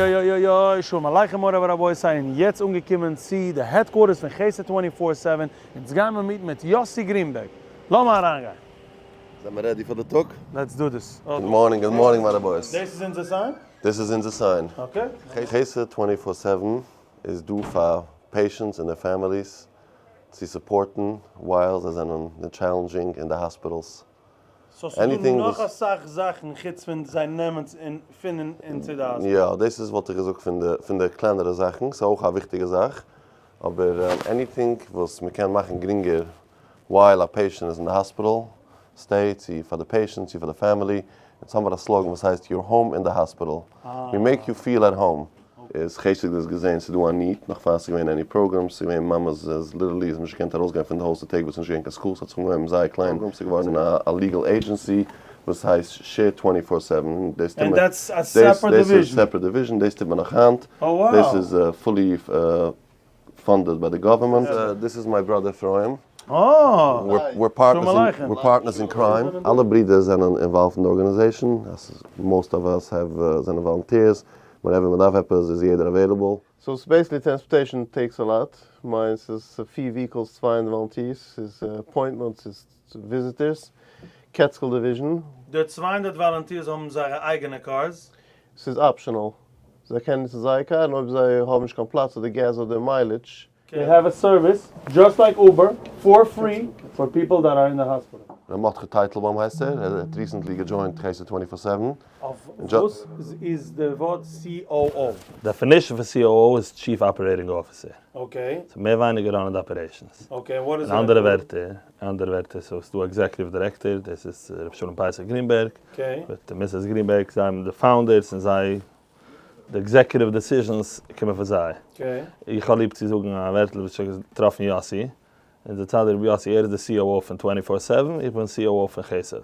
אוי אוי אוי אוי, שלום עליכם מורי ורבותי, און יעצט אנגעקומען צו די headquarters פון חסד twenty four seven, אונז גיימער meet ן מיט יאסי גרינבערג, לאמיר אריינגיין. זעמער ready פאר די טאג? Let's do this. Good morning, good morning מיינע boys. דאס איז אונזער sign? דאס איז אונזער sign. Okay. חסד twenty four seven איז דא פאר patients און their families צו support ן while זיי זענען אין challenging אין די hospitals. So ס'איז דא נאך אסאך זאכן חוץ פון זיי נעמען פון און צו די hospital. יא, דאס איז וואלט איך געזאגט פון די פון די קלענערע זאכן, ס'איז אויך א וויכטיגע זאך, אבער anything וואס מ'קען מאכן גרינגער while א patient איז אין די hospital stay, צו פאר די patient צו פאר די family, אונז האמיר א slogan וואס הייסט your home in the hospital, we make you feel at home. איז חסד דאס געזען ס'איז דא א need, נאך פאר ס'איז געווען any programs, ס'איז געווען מאמעס איז literally איז נישט געקענט ארויסגיין פון די הויז די טעג וואס ס'איז נישט געווען קיין school, ס'האט זיך אנגעהויבן זייער קליין, ס'איז געווארן א legal agency וואס הייסט Share twenty four seven, דאס טוט מען, דאס איז separate division, דאס טוט מען נאך היינט, דאס איז fully funded ביי די government. This is my brother אפרים. We're partners in crime. אלע ברידער זענען involved אין די organization, most of us have זענען volunteers, whenever מען דארף עפעס איז יעדער available. So ס'איז basically transportation takes a lot, מיינס איז פיר vehicles 200 volunteers, ס'איז appointments, ס'איז visitors, Catskill division. די 200 volunteers האבן זייערע אייגענע cars? ס'איז optional. זיי קענען נוצן זייער קאר און אויב זיי האבן נישט קיין פלאץ אדער געז אדער mileage. They have a service just like Uber for free for people that are in the hospital. ר' מרדכי טייטלבוים הייסט ער, ער האט recently גע joined חסד twenty four seven. אויף וואס איז די ווארט COO? Definition פון COO איז Chief Operating Officer. Okay. ס'איז מער ווייניגער running די operations. Okay, און what איז אין אנדערע ווערטער, אין אנדערע ווערטער, so ס'דא executive director, דאס איז ר' שלום פסח גרינבערג, מיט Mrs. גרינבערג, זיי האבן די founders און זיי, די executive decisions קומען פון זיי. איך האב ליב צו זאגן א ווערטל וואס איך האב געטראפן יאסי, אונזער צדיק רבי יאסי, ער איז די COO פון twenty four seven, איך בין COO פון חסד.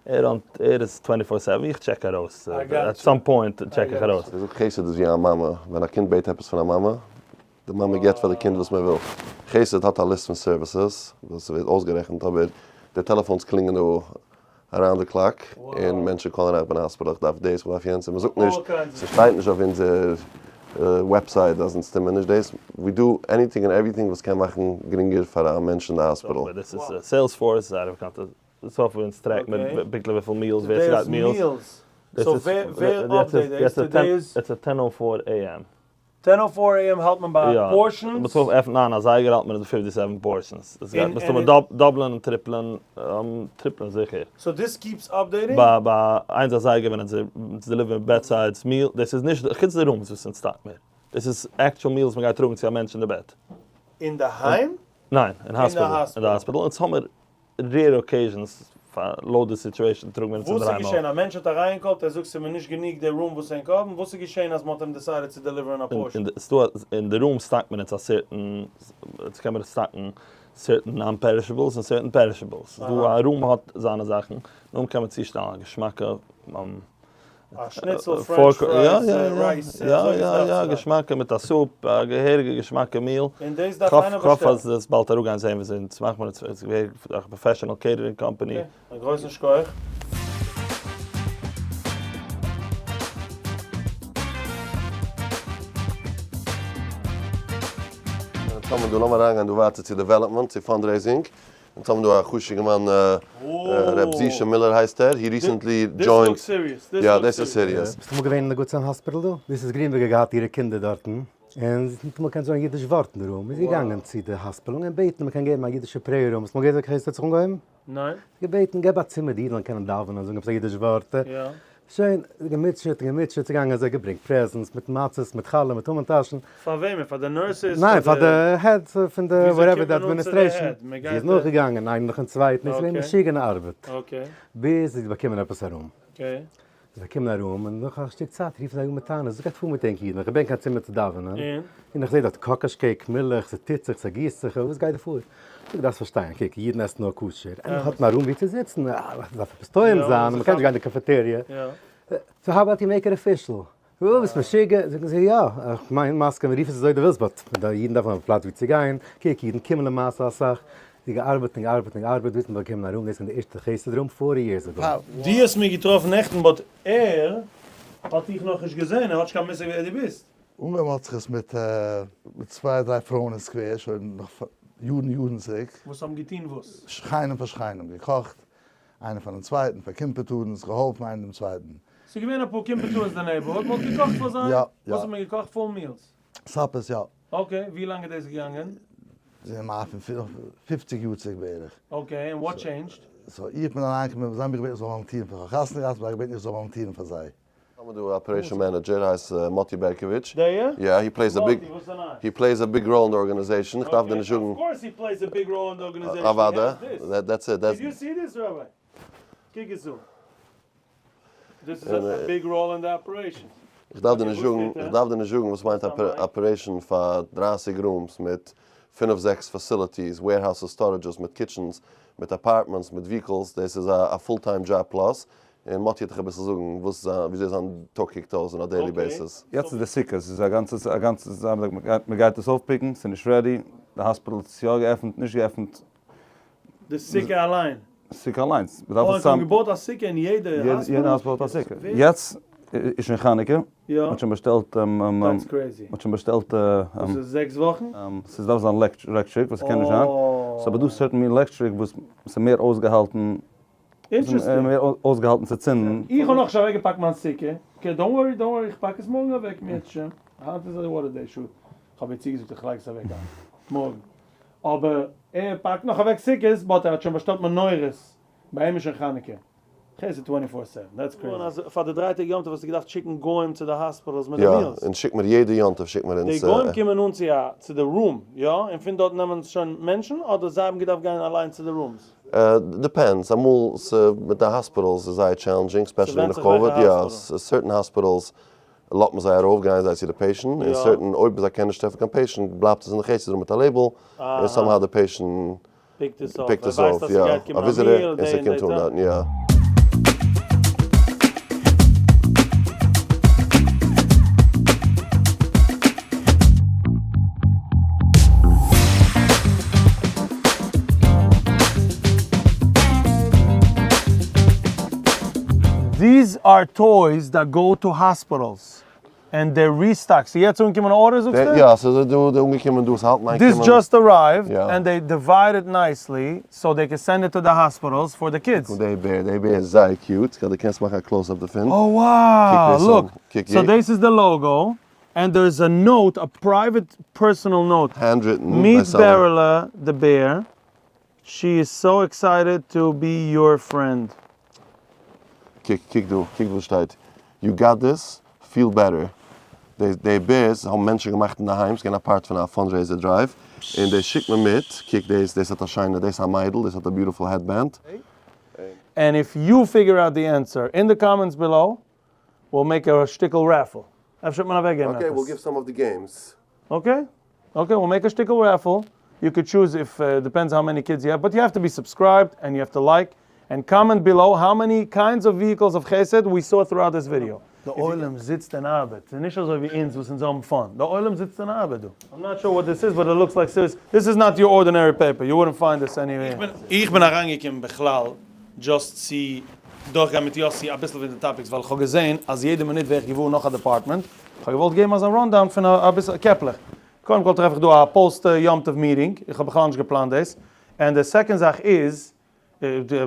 ער run ט, ער איז twenty four seven, איך check ארויס, at some point check איך ארויס. איך זאג חסד איז ווי א מאמע, ווען א קינד בעט עפעס פון א מאמע, די מאמע געבט פאר די קינד וואס מען וויל. חסד האט א list פון services וואס ווערט אויסגערעכנט אבער די טעלעפאנס קלינגען דא around the clock און מענטשן call ן אריין איך בין אין hospital איך דארף דאס איך דארף יענץ און מען זאגט נישט ס'שטייט נישט אויף אונזער website אז אונז טוהן מיר נישט דאס we do anything and everything וואס קען מאכן גרינגער פאר א מענטש אין די hospital. דאס איז Salesforce, זייער א באקאנטע software אונז track מען פונקטליך וויפיל meals ווער ס'גייט meals. So ווער update דאס? Today is? It's at ten o four AM. Ten o four AM האלט מען ביי portions? בסוף עפנט ניין אזייגער האלט מען אין די fifty seven portions. עס גייט מסתמא double ען און triple ען, triple ען זיכער. So this keeps updating? ביי ביי איינס אזייגער ווען אונז deliver ען bedsides meal, דאס איז נישט, חוץ די rooms וואס אונז stock מיר, דאס איז actual meals מען גייט טראגן צו א מענטש אין די בעט. אינדערהיים? ניין, אין hospital. אין די hospital, אונז האמיר rare occasions פאר לויט די situation טראגן מיר אונז וואס איז אינדערהיים געשען? אויך. א מענטש האט אריינגעקאלט ער זאגט ס'איז מיר נישט גענוג די room וואס ענק האבן, וואס איז געשען אז מ'האט אים decided צו deliver ען א portion? אין די room stock ט מען אונז א certain, אונז קען מיר stock ן certain non perishables און certain perishables, ס'איז דא א room האט זיינע זאכן, נאכדעם קען מען צושטעלן א געשמאקע א שניצל, french fries, rice, יא יא יא, געשמאקע מיט א soup, א געהעריגע געשמאקע meal. און דאס דארף איינער באשטעלן. כ'האף אז דאס באלד אראפגיין זעהן ווי אזוי צו מאכן, עס איז געהעריג א professional catering company. א גרויסן שכוח. אונז האבן דא, לאמיר אריינגיין דא ווייטער צו development, צו fundraising. אונז האבן דא א חשוב'ע מאן ר' זישע מילער הייסט ער, he recently joined, יא דאס איז serious. ביסט אמאל געווען אין די Good Sam hospital דא? Mrs. גרינבערג האט געהאט אירע קינדער דארטן, און זי האט ניטאמאל געקענט זאגן א אידיש ווארט אין די room, איז זי געגאנגען צו די hospital און געבעטן מען קען געבן א אידישע prayer room, האסט אמאל געהערט ווי עס האט זיך אנגעהויבן? ניין. געבעטן געב א צימער די אידן זאלן קענען דאווענען זאגן עפעס א אידיש ווארט, שוין, געמוטשעט און געמוטשעט, צוגעגאנגען אזוי געברענגט presents מיט מצות מיט חלה מיט המן טאשן. פאר וועמען? פאר די nurses? ניין, פאר די head פון די whatever די administration. זי איז נאכגעגאנגען איינער נאכן צווייטן, עס איז געווען משוגענע ארבעט. ביז זי האט באקומען עפעס א room. זי האט באקומען א room און נאך א שטיק צייט רופן זיי אן מיט טענות, וואס גייט פאר מיט ענק אידן? איך בין קיין צימער צו דאווענען, און איך זע דארט קאקאש cake, מילך, ס'טוט זיך, ס'גיסט זיך, וואס גייט דא פאר? זאג, דארפסט פארשטיין, קוק, אידן עסן נאר כשר, ענדליך האט מען א room וואו צו זיצן, מ'דארף עפעס טועם זיין, מ'קען נישט גיין אין די cafeteria, so how about you make it official? וואו, ביסט משוגע? זאגן זיי, יא, איך מיין מסכים, רוף עס אזוי דו ווילסט, but די אידן דארפן האבן א פלאץ וואו צו גיין, קוק, אידן קומען למעשה אסאך, זי געארבעט און געארבעט און געארבעט ביז מ'האט באקומען א room, דאס איז געווען די ערשטע חסד room four years ago. דו האסט מיר געטראפן נעכטן but ער. האט דיך נאכנישט געזען, ער האט נישט קיין מושג ווער דו ביסט. אנגעהויבן האט זיך עס מיט מיט צוויי דריי פרויען אין סקווער שוין נאך יארן יארן צוריק. וואס האבן געטון וואס? שכנים פאר שכנים, געקאכט איינער פארן צווייטן, פאר קימפעטארנס, געהאלפן איינער דעם צווייטן. ס'איז געווען אפאר קימפעטארנס אין די neighborhood, מ'האט געקאכט פאר זיי? יא יא. וואס האט מען געקאכט? Full meals? Suppers יא. Okay, ווי לאנג איז דאס געגאנגען? פון 50 יאר צוריק בערך. Okay, און what changed? So איך בין אריינגעקומען, זיי האבן מיך געבעטן איך זאל volunteer ן פאר, כ'האב חתונה געהאט, זיי האבן געבעטן איך זאל volunteer ן פאר זיי. האבן מיר דא operation manager הייסט מאטי בערקאוויטש. דער? יא, he plays a big, מאטי, וואס איז נייעס? He plays a big role אין די organization, איך דארף דיר נישט זאגן. Of course he plays a big role אין די organization, אוואדע, that's it, that's. Did you see this Rabbi? קוק עס אן. This is a big role אין די operation. איך דארף דיר נישט זאגן, איך דארף דיר נישט זאגן וואס מיינט operation פאר 30 rooms מיט פינף זעקס facilities, warehouses, storages, מיט kitchens, מיט apartments, מיט vehicles, דאס איז א full time job plus, און מאטי וועט דיך אביסל זאגן וואס זיין, וויאזוי זיין טאג קוקט אויס on a daily basis. יעצט איז די סוכה, ס'איז א גאנצע, א גאנצע זאך, מ'גייט עס אויפ pick ן, ס'איז נישט ready, די hospital האט עס יא געעפנט, נישט געעפנט. די סוכה אליין? סוכה אליינס, מ'דארף עס צאם. אוי, געבויט א סוכה אין יעדע hospital? יעדע hospital האט א סוכה. יעצט איז שוין חנוכה, מ'האט שוין באשטעלט, That's crazy. מ'האט שוין באשטעלט. וואס איז זעקס וואכן? ס'דארף זיין electric, וואס ס'קען נישט זיין. ס'איז אבער דא certain מין electric וואס ס'איז מער אויסגעהאלטן. Interesting. מער אויסגעהאלטן צו צינדן. איך האב נאכנישט אוועקגעפאקט מיין סוכה, okay don't worry don't worry איך פאק עס מארגן אוועק מירצעשעם, היינט איז א water day שו, איך האב איר צוגעזאגט איך לייג עס אוועק היינט, מארגן, אבער ער פאקט נאך אוועק סוכות but ער האט שוין באשטעלט מנורות, ביי אים איז שוין חנוכה, חסד twenty four seven, that's crazy. אז פאר די דריי טעג יום טוב האסטו געדארפט שיקן גוים צו די hospitals מיט די meals. יא, און שיק מיר יעדע יום טוב שיק מיר אונז. די גוים קומען אן צו א צו די room, יא? און פון דארט נעמען שוין מענטשן אדער זיי האבן געדארפט גיין אליין צו די rooms? Depends, אמאל מיט די hospitals איז זייער challenging, especially נאך קאוויד, יא, certain hospitals לאזט מען זיי ארויף גייען זיי צו די patient, און certain אויב זיי קענען נישט טרעפן קיין patient בלייבט עס אין די חסד room מיט א label, און somehow די patient פיקט עס אויף, יא, א visitor, און ס'קומט אן דארטן, יא. These are toys that go to hospitals and they restock. ס'איז יעצט אנגעקומען א order זאגסטו? יא, ס'איז דא דא אנגעקומען דא, ס'האלט אין איין This קומען. just arrived and they divide it nicely so they can send it to the hospitals for the kids. קוק די בער, די בער איז זייער cute, דו קענסט מאכן א close up דערפון. Oh wow, look, קוק so דאס איז די logo and there is a note, a private personal note. Handwritten. Meet בערעלע the bear, she is so excited to be your friend. קוק קוק דא, קוק וואס שטייט, you got this, feel better. די bears האבן מענטשן געמאכט אינדערהיים, ס'געווען א part פון א fundraiser drive, און דאס שיקט מען מיט, קוק דאס, דאס האט א שיינע, דאס איז א מיידל, דאס האט א beautiful headband. And if you figure out the answer in the comments below, we'll make a שטיקל raffle. אפשר וועט מען אוועקגעבן עפעס. Okay, we'll give some of the games. Okay, okay, we'll make a שטיקל raffle. You could choose if, depends how many kids you have, but you have to be subscribed and you have to like and comment below how many kinds of vehicles of חסד we saw throughout this video. די עולם זיצט און ארבעט, ס'איז נישט אזוי ווי אונז וואס אונז האבן fun, די עולם זיצט און ארבעט דא. I'm not sure what this is but it looks like serious, this is not your ordinary paper, you wouldn't find this anywhere. איך בין אריינגעקומען בכלל just צו דורכגיין מיט יאסי אביסל פון די topics ווייל איך האב געזען אז יעדע מינוט ווער איך געוואר נאך א department, איך האב געוואלט געבן אזא rundown פון אביסל קעפלעך. קודם כל טרעף איך דא א post יום טוב meeting, איך האב בכלל נישט געפלאנט דאס, און די second זאך איז,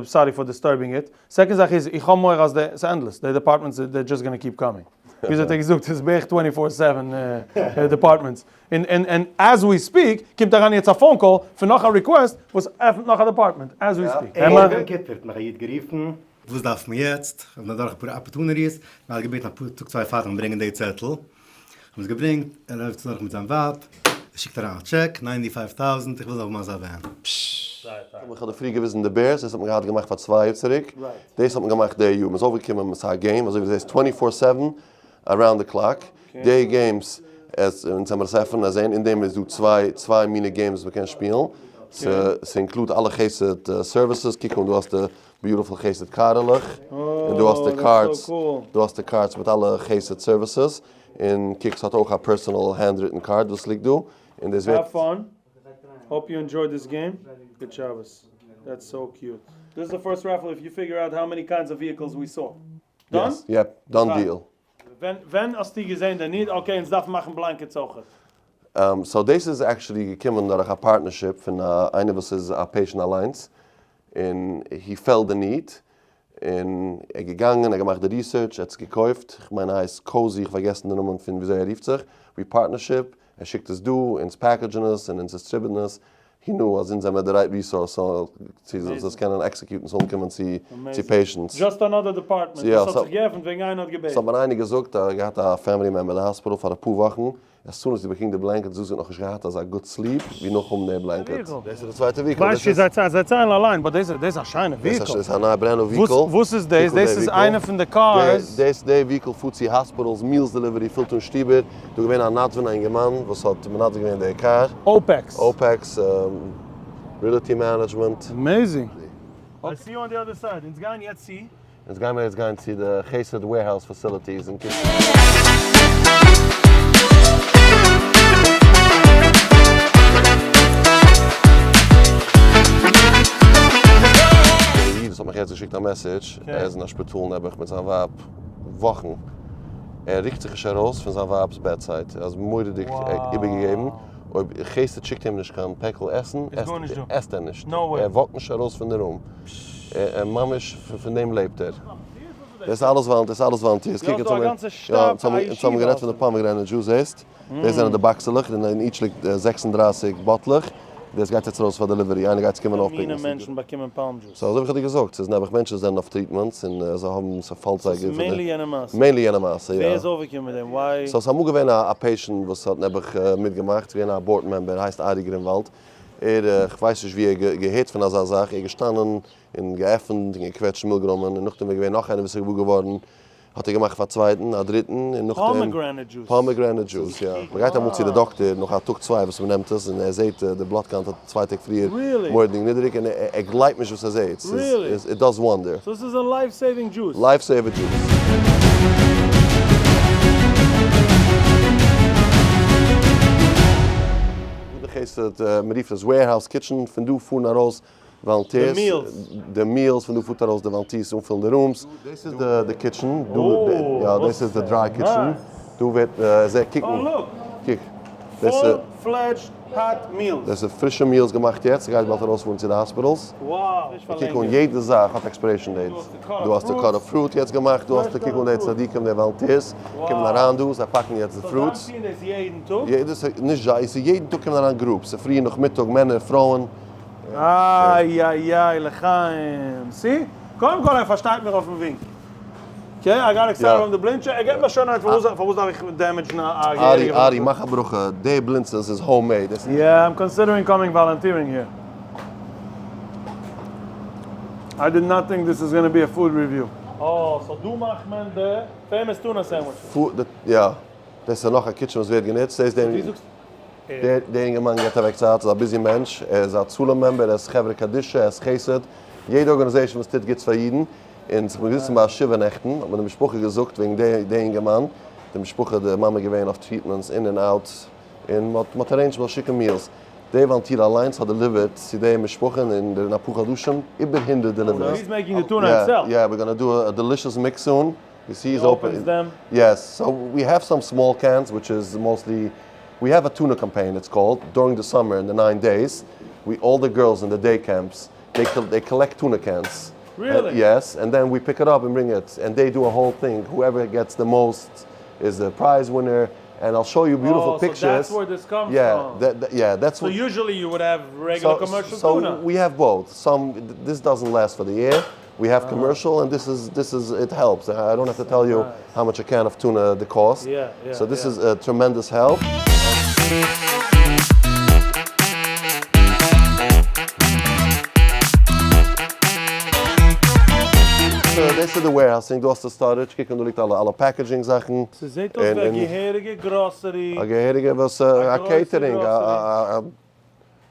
sorry for disturbing it, second זאך איז איך האב מורא אז די, ס'איז endless, די departments they just gonna keep coming, וויאזוי האט ער געזאגט ס'איז בערך twenty four seven departments, און און און as we speak קומט אריין יעצט א phone call פון נאך א request וואס עפענט נאך א department as we speak. ערב יום כיפור האט מיך א איד גערופן. וואס דארף מען יעצט? כ'בין אדורך אפאר opportunities, מ'האט געבעטן אפאר טאג צוויי פאר זאל ברענגען די צעטל, כ'האב עס געברענגט, ער לויפט אדורך מיט זיין ווייב, ער שיקט אריין א טשעק, ninety five thousand, איך וויל האבן אזא van. איך האב דיר פריער געוויזן די bears, דאס האט מען געהאט געמאכט פאר צוויי יאר צוריק, דאס האט מען געמאכט די יאר, מען איז אויפגעקומען מיט א game, אזוי ווי דו זעסט twenty four seven around the clock, די games, עס, אונז האמיר עס עפענען און זען, אין דעם איז דא צוויי, צוויי מיני games וואס מען קען שפילן, ס' include אלע חסד services, קוק אן דא האסטו beautiful חסד קארעלעך, און דא האסטו cards, דא האסטו cards מיט אלע חסד services, און קוק ס'האט אויך א personal handwritten card וואס ליגט דא, און דאס ווערט. Have fun, hope you enjoyed this game, good Shabbos, that's so cute. This is the first raffle if you figure out how many kinds of vehicles we saw. Done? Yes, yep, done deal. ווען האסטו געזען די need okay אונז דארפן מאכן blankets אויכעט? So דאס איז actually געקומען דורך א partnership פון איינער וואס איז א patient אליינס, און he felt the need, און ער איז געגאנגען, ער האט געמאכט די research, ער האט עס געקויפט, איך מיין ער הייסט Cozy, איך פארגעסן די נאמען פון וויאזוי ער רופט זיך, ווי partnership, ער שיקט עס דא, אונז package ן עס און אונז distribute ן עס, he knew אז אונז זעמער די right resource צו עס קענען execute ן ס'זאל אנקומען צו patients. Just another department וואס האט זיך געעפנט וועגן איינער האט געבעטן. ס'האט מיר איינער געזאגט אז ער האט געהאט א family member אין די hospital פאר אפאר וואכן, as soon as זי באקומט די blanket זאגט זי האט נאכנישט געהאט אזא good sleep ווי נאך האבן די blanket. דאס איז די צווייטע vehicle. כ'ווייס נישט צו זיי זיי ציילן אליין but דאס איז א שיינע vehicle. דאס איז א נייע brand new vehicle. וואס איז דאס? דאס איז איינע פון די cars. דאס די vehicle פארט צו hospitals, meals delivery, פילט אן שטיבער. דא געווען א נדבן א אינגערמאן וואס האט מנדב געווען די קאר. OPEX. OPEX Realty Management. Amazing. I see you on the other side. אונז גייען יעצט צו. אונז גיימער יעצט גיין צו די חסד warehouse facilities אין קיסר. דער איד וואס האט מיך יעצט געשיקט א message, ער איז אין א שפיטאל נעבעך מיט זיין ווייב וואכן, ער רוקט זיך נישט ארויס פון זיין ווייב'ס bedside, ער איז מורא'דיג איבערגעגעבן, אויב חסד שיקט אים נישט קיין פעקל עסן, עסט ער נישט, ער walk ט נישט ארויס פון די room. ממש פון דעם לעבט ער. דאס איז אלעס וואלנט, דאס איז אלעס volunteers. קוק, אונז האבן גערעדט פון די pomegranate juice, זעסט? דאס זענען די באקסעלעך, און אין each ליגט 36 באטלעך. דאס גייט יעצט ארויס פאר delivery, איינער גייט עס קומען אויפ pick ן. מיני מענטשן באקומען palm juice. So אזוי ווי איך האב דיר געזאגט, ס'איז נעבעך מענטשן וואס זענען אויף treatments און זיי האבן, ס'פאלט זיי גוט. ס'איז mainly יענע מעשה. Mainly יענע מעשה, יא. ווער איז אויפגעקומען מיט דעם? Why? So ס'איז אמאל געווען א patient וואס האט נעבעך מיטגעמאכט, ס'איז געווען א board member, הייסט ארי גרינוואלד. ער, איך ווייס נישט ווי ער האט געהערט פון אזא זאך, ער איז געשטאנען און געעפנט און געקוועטשט מילגרוימען, און נאכדעם איז געווען נאך איינער וואס איז געוואר געווארן, האט ער געמאכט פאר צווייטן, א דריטן, און נאכדעם. Pomegranate juice. Pomegranate juice, יא. מען גייט אמאל צו די דאקטער נאך א טאג צוויי וואס מען נעמט עס, און ער זעט די blood count האט צוויי טעג פריער מורא'דיג נידעריג, און ער גלייבט נישט וואס ער זעט, ס'איז, it does wonder. So ס'איז א life saving juice. Life saver juice. דא די חסד, מען רופט עס warehouse kitchen, פון דא פארן ארויס volunteers, די meals, פון דא פארט ארויס די volunteers אנפילן די rooms. דאס איז די kitchen, דא, יא דאס איז די dry kitchen, דא ווערט זע קוקן, קוק, דאס איז. Full-fledged hot meals. דאס איז פרישע meals געמאכט יעצט, ס'גייט באלד ארויספארן צו די hospitals. קוק אן יעדע זאך האט expiration date. דא האסטו cut up fruit יעצט געמאכט, דא האסטו קוק אן די צדיקים די volunteers קומען אריין דא, זיי פאקן יעצט די fruits. So זיי טוען דאס יעדן טאג? נישט זיי, ס'איז יעדן טאג קומען אריין groups, צופרי נאכמיטאג, מענער, פרויען. איי איי איי לחיים. See? קודם כל ער פארשטייט מיר אויפן ווינק. Okay, I got excited from די בלינטשע, ער געבט מיר שוין איין פארוואס דארף איך damage ן א געהעריגע ארי, ארי, מאך א ברכה, די בלינצעס איז home made. Yeah, I'm considering coming volunteering here. I did not think this is gonna be a food review. אה, so דא מאכט מען די famous tuna sandwiches. Food, יא. דאס איז נאך א kitchen וואס ווערט גענוצט. דאס דער דער אינגערמאן געבט אוועק צייט, איז א busy מענטש, ער איז א הצלה member, ער איז חברה קדישא, ער איז חסד, יעדע organization וואס טוט גוטס פאר אידן, און איך בין געזיצן ביי א שבעה נעכטן, האט מיר די משפחה געזאגט וועגן די די אינגערמאן, די משפחה, די מאמע איז געווען אויף treatments in and out, און מען האט arranged מען זאל שיקן meals, די volunteer אליינס האט delivered צו די משפחה אין אין אפאר חדשים איבער 100 deliveries. He's making the tuna himself. Yeah, we're gonna do a delicious mix soon. You see he's open. Them. Yes, so we have some small cans, which is mostly, we have a tuna campaign, it's called, during the summer in the 9 days. We, all the girls in the day camps, they, they collect tuna cans. Really? Yes, and then we pick it up and bring it, and they do a whole thing. Whoever gets the most is the prize winner, and I'll show you beautiful oh, pictures. So that's where this comes yeah, from. That, that, yeah, that's so what. usually you would have regular so, commercial so tuna. we have both. Some, this doesn't last for the year. We have commercial, and this is, this is, it helps. I don't have to tell you Nice. how much a can of tuna the cost. Yeah, yeah, So this yeah. is a tremendous help. So this is the warehousing, דא האסטו storage, קוק אן דא ליגט אלע אלע packaging זאכן. ס'זעט אויס ווי א געהעריגע grocery. א געהעריגע וואס, א catering, א א א.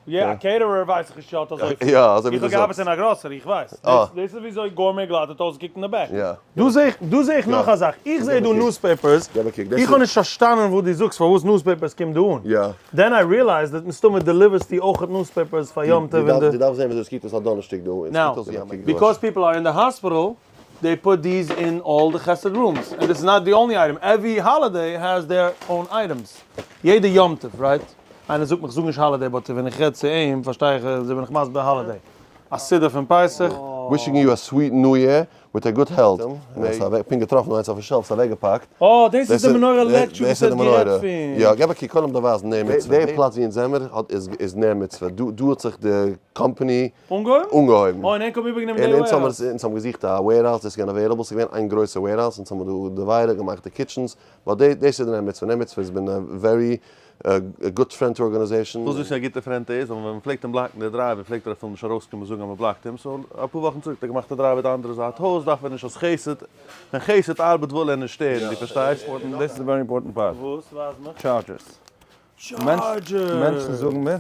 יא, א caterer ווייס איך נישט האט אזוי פיל. יא, אזוי ווי דו איך האב זאגסט. געארבעט אין א grocery, איך ווייס. דאס איז וויאזוי Gourmet Glatt האט אויסגעקוקט אין די back. יא. דא זע איך, דא זע איך נאך א זאך. איך זע דא newspapers. געב א קוק. איך האב נישט פארשטאנען וואס דו זאגסט פארוואס newspapers קומט דא אן. יא. Then I realized that מסתמא deliver סטו אויכעט newspapers פאר יום טוב אין די. דו דארפסט זען וויאזוי עס קוקט אויס א דאנערשטאג דא. Now, because people are in the hospital. They put these in all the חסד rooms, and this is not the only item, every holiday has their own items, יעדע יום טוב, right? איינער זאגט מיך זאג נישט holiday but ווען איך רעד צו אים פארשטיי איך אזוי בין איך מסביר holiday. א סידור פון פסח. Wishing you a sweet new year with a good health. פונקט געטראפן איינס אויפן shelf, ס'איז אוועקגעפאקט. אה, דאס איז די מנורה לעקטשור וואס ער האט גערעדט פון. יא, געב א קוק, קודם דערווייזן נר מצוה. די פלאץ ווי אונז זעמער איז נר מצוה. דא האט זיך די קאמפאני אנגעהויבן? אנגעהויבן. אה, און ענק האבן איבערגענומען די warehouse. און אונז האבן געזוכט א warehouse, דאס איז געווען available, ס'איז געווען איין גרויסע warehouse, אונז האבן דא דערווייל געמאכט די kitchens, but דאס איז די נר מצוה, נר מצוה has been a very good friend to organization. דאס וואס א גוטע friend איז, אבער ווען מ'פלעגט אים בלאקן די driveway פלעגט ער אפילו נישט ארויסקומען זאגן אז מ'בלאקט אים, so אפאר וואכן צוריק האט ער געמאכט א driveway די אנדערע זייט הויז דארף ער נישט אז חסד, ווען חסד ארבעט וויל ער נישט שטערן, דו פארשטייסט? דאס איז very important part. וואס? ווייז מיך. Chargers. Chargers! מענטשן זאגן מיר,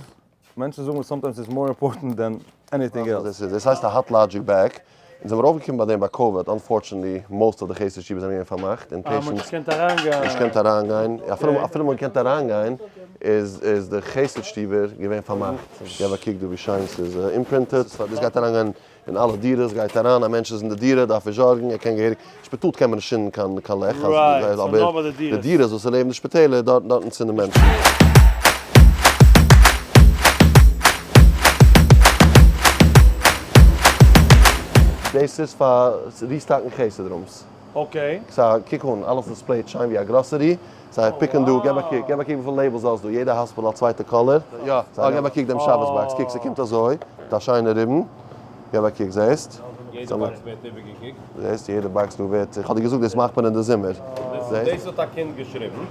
מענטשן זאגן מיר sometimes it's more important than anything else. דאס הייסט א Hot Logic bag, אונז זעמיר אויפגעקומען ביי דעם ביי COVID, unfortunately most of די חסד שטיבער זענען געווען פארמאכט און patients אה, מ'האט נישט געקענט אריינגיין. נישט געקענט אריינגיין, אפילו אפילו מ'האט געקענט אריינגיין איז איז די חסד שטיבער געווען פארמאכט. געב א קוק דא ווי שיין ס'איז imprinted, דאס גייט אריינגיין אין אלע דירות, גייט אריין, א מענטש איז אין די דירה דארף ער זארגן, ער קען געהעריג, שפיטאל קען מען נישט צינדן קיין קיין לעכט, אבער די דירות וואס איז לעבן די שפיטעלער דארט דארטן צינדן מענטשן. דאס איז פאר restock ן חסד rooms. Okay. סא קוק אן, אלעס displayed שיין ווי א גראסערי, זיי pick ן דא, געב א קוק, געב א קוק וויפיל labels האסט דא, יעדע hospital א צווייטע color, יא, אה געב א קוק דעם שבת box, קוק ס'קומט אזוי, מיט א שיינע ribbon, געב א קוק, זעסט? יעדע box ווערט איבערגעקוקט. זעסט, יעדע box דא ווערט, איך האב דיר געזאגט דאס מאכט מען אין די זומער, זעסט? דאס האט א קינד געשריבן,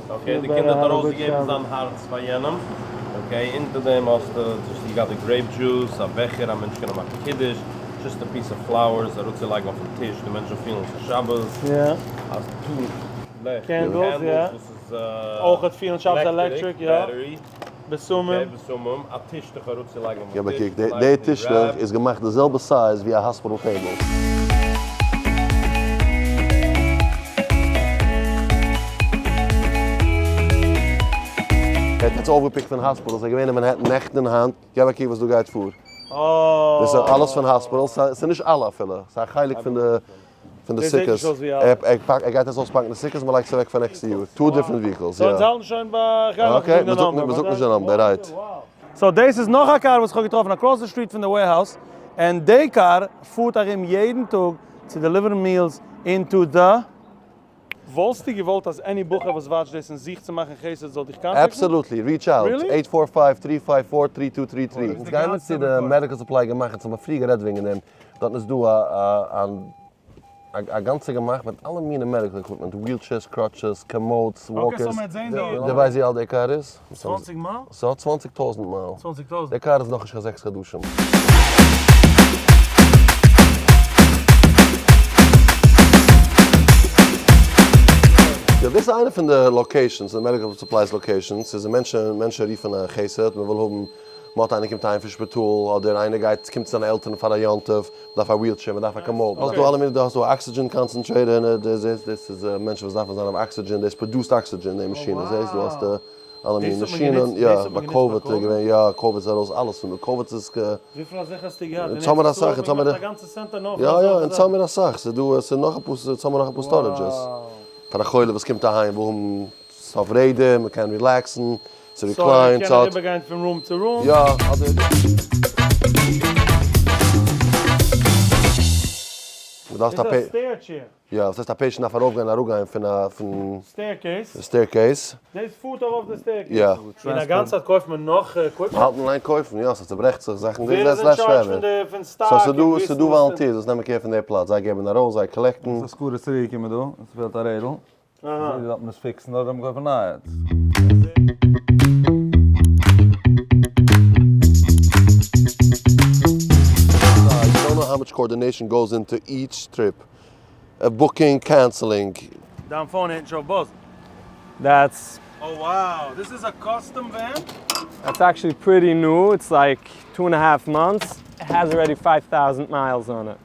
okay, די קינד האט ארויסגעגעבן זיין הארץ פאר יענעם, okay, אונטער דעם האסטו, you got the grape juice, א בעכער, א מענטש קען מאכן קידוש, just a piece of flowers אראפצולייגן אויפן טיש, די מענטשן פילן ס'איז שבת, א טוך, לעכט, candles, יא. וואס איז אויכעט פילן שבת electric, יא. battery, בשמים. בשמים, א טישטוך אראפצולייגן אויפן געב א טיש, קוק, די טישטוך איז געמאכט די זעלבע size ווי א hospital table. ער האט יעצט אויפגעפיקט פון hospital, ס'איז געווען אין מאנהעטן נעכטן און היינט, געב א קוק וואס דא גייט פאר. דאס איז אלעס פון hospital, ס'איז נישט אלע אפילו, ס'איז א חלק פון די פון די סוכות, ער גייט עס אויספאקן די סוכות, מ'לייגט עס אוועק פאר נעקסטע יאר, two different vehicles, יא. So אונז האלטן שוין ביי, כ'גיי נאך נישט זאגן די number. Okay, מ'זאגט נישט די number, right. So דאס איז נאך א קאר וואס כ'האב געטראפן across the street פון די warehouse, און די קאר פארט ארום יעדן טאג צו deliver ן meals into the. וואלסטו געוואלט אז any בחור וואס watch ט דאס און זוכט צו מאכן חסד זאל דיך contact ן? Absolutely, reach out, eight four five three five four three two three three. אונז גיימער צו די medical supply געמאך, אונז האבן פריער גערעדט וועגן דעם, דארטן איז דא א גאנצע געמאך מיט אלע מיני medical equipment, wheelchairs, crutches, commodes, walkers, די ווייסט ווי אלט די קאר איז? צוואנציג מייל? ס'האט 20,000 מייל. 20,000. די קאר איז נאכנישט קיין זעקס חדשים. יא, דאס איז איינע פון די locations, די medical supplies locations, ס'איז מענטשן, מענטשן רופן א חסד, מ'וויל האבן, מ'האט איינער קומט אהיים פון שפיטאל, אדער איינער גייט, קומט צו זיינע עלטערן פאר א יום טוב, מ'דארף א wheelchair, מ'דארף א commode, מ'דארף דא אלע מיני, דא האסטו א oxygen concentrator, דאס איז מענטשן וואס דארפן זיין אויף oxygen, דאס produce ט oxygen די מאשינען, זעסט דא האסטו אלע מיני מאשינען, יא, ביי COVID איז געווען, יא, COVID איז ארויס אלעס פון דא, COVID איז גע. וויפיל אזעלכע האסטו געהאט? אונז האמיר אסאך, אונז האמיר. יא יא, אונז האמיר אסאך, ס'איז דא, ס'איז נאך אפאר, אונז האמיר נאך אפאר storages. פאר א חולה וואס קומט אהיים וויל האבן אויף רעדער, מ'קען relax ן, צו recline, סאו מ'קען אריבערגיין פון room צו room? יא, אדער. מ'דארף איז א stair chair. יא, וואס הייסט א patient דארף ארויפגיין און אראפגיין פון א פון. Staircase. Staircase. דאס פארט ארויף די staircase. יא. און א גאנצע צייט קויפט מען נאך equipment? מ'האלט אין איין קויפן, יא, ס'צוברעכט זיך זאכן, ווער איז דאס אין charge פון די פון stock so ס'דא ס'דא volunteers וואס נעמען care פון די פלאץ, זיי געבן ארויס, זיי collect ן. ס'איז א סקוטער צוריקגעקומען דא, עס פעלט א רעדל. אהא. דארף מען עס fix ן אדער דארף מען קויפן נייע? You don't know how much coordination goes into each trip. Booking, canceling. דיין phone הערט נישט אויף buzz ן. That's. Oh wow, this is a custom van? That's actually pretty new, it's like two and a half months, it has already 5,000 miles on it.